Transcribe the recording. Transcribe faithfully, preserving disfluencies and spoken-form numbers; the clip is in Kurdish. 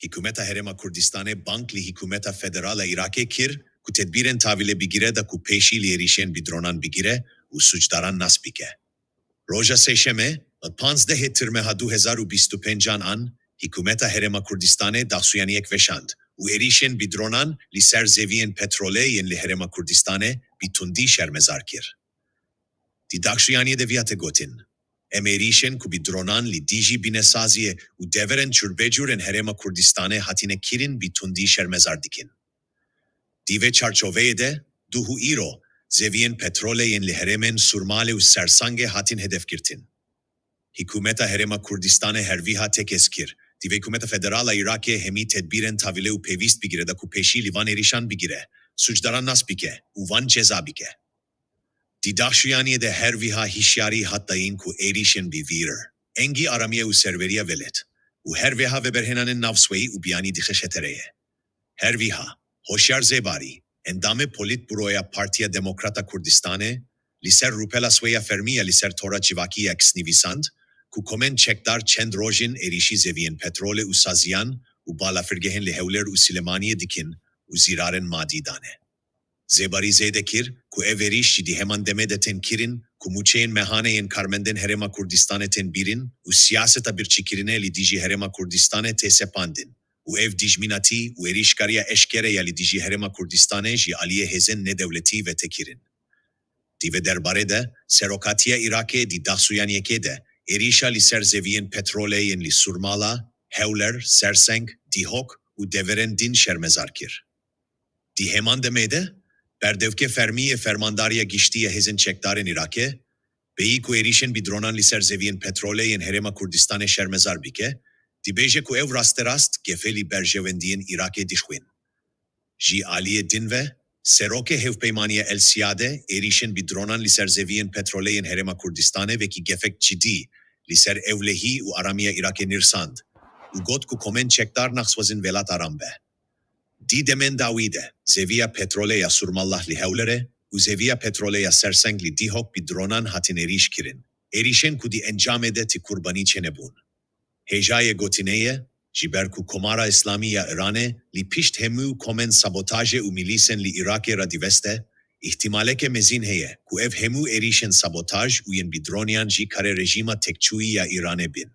Hikûmeta Herêma Kurdistanê bang li Hikûmeta Federal a Iraqê kir ku tedbîrên tavîlê bigire da ku pêşî li êrîşên bi dronan bigire û sûcdaran nas bike. Roja Sêşemê, panzdehê Tirmeha du hezar û bîst û pêncan an, Hikûmeta Herêma Kurdistanê daxuyaniyek veşand û êrîşên bi dronan li ser zeviyên petrolê yên li Herêma Kurdistanê bi tundî şermezar kir. Di daxuyaniyê de viya tê gotin: Em êrîşên ku bi dronan li dijî binesaziyê û deverên curbecûr ên Herêma Kurdistanê hatine kirin bi tundî şermezar dikin. Di vê çarçoveyê de, duh û îro, zeviyên petrolê yên li herêmên Sûrmalê û Sersangê hatin hedefgirtin. Hikûmeta Herêma Kurdistanê herviha tekez kir, divê Hikûmeta Federal a Iraqê hemî tedbîrên tavîlê û pêwîst bigire da ku pêşî li van êrîşan bigire, sûcdaran nas bike û van ceza bike. Di daxuyaniyê de herviha hişyarî hat dayîn ku êrîşên bi vî re engî aramiye û serweriya velet û herwiha veberhênanên navsweyî û biyanî dixe xeterê ye. Herwiha, Hoşyar Zêbarî, endamê Polîtburoya Partiya Demokrat a Kurdistanê, li ser rûpela swe ya fermî ya li ser tora civakî ya X nivîsand ku komên çekdar çend roj in êrîşî zeviyên petrolê û saziyan û balafirgehên li Hewler û Silêmaniyê dikin û zirarên madî dane. Zêbarî zêde kir ku ev êrîş jî di heman demê de tên kirin ku mûçeyên mehane yên karmendên Herêma Kurdistanê tên bîrin û siyaseta birçîkirinê li dijî Herêma Kurdistanê tê sepandin û ev dijminatî û êrîşkariya eşkere ya li dijî Herêma Kurdistanê ji aliyê hêzên nedewletî ve tê kirin. Di vê derbarê de, Serokatiya Iraqê di daxuyaniyekê de êrîşa li ser zeviyên petrolê yên li Sûrmala, Hewler, Serseng, Dihok û deverên din şermezar kir. Di heman demê de, berdevkê fermî yê Fermandariya Giştî ya Hêzên Çekdar ên Iraqê, bêyî ku êrîşên bi dronan li ser zeviyên petrolê yên Herêma Kurdistanê şermezar bike, dibêje ku ew rasterast gefê li berjewendiyên Iraqê dixwîn. Ji aliyê din ve, Serokê Hevpeymaniya El Siyade êrîşên bi dronan li ser zeviyên petrolê yên Herêma Kurdistanê wekî gefek cidî li ser ewlehî û aramiya Iraqê nirsand û got ku komên çekdar naxwazin welat aram be. Di demên dawî de, zeviya petrolê ya Sûrmallah li Hewlerê û zeviya petrolê ya Serseng li Dihok bi dronan hatin êrîş kirin. Êrîşên ku di encamê de ti qurbanî çênebûn. Hêjayê gotinê ye, ji ber ku Komara Îslamî ya Îranê li pişt hemû komên sabotajê û milîsên li Iraqê re diveste, îhtimaleke mezin heye ku ev hemû êrîşên sabotaj û yên bi droniyan jî karê rejîma tekçûyî ya Îranê bin.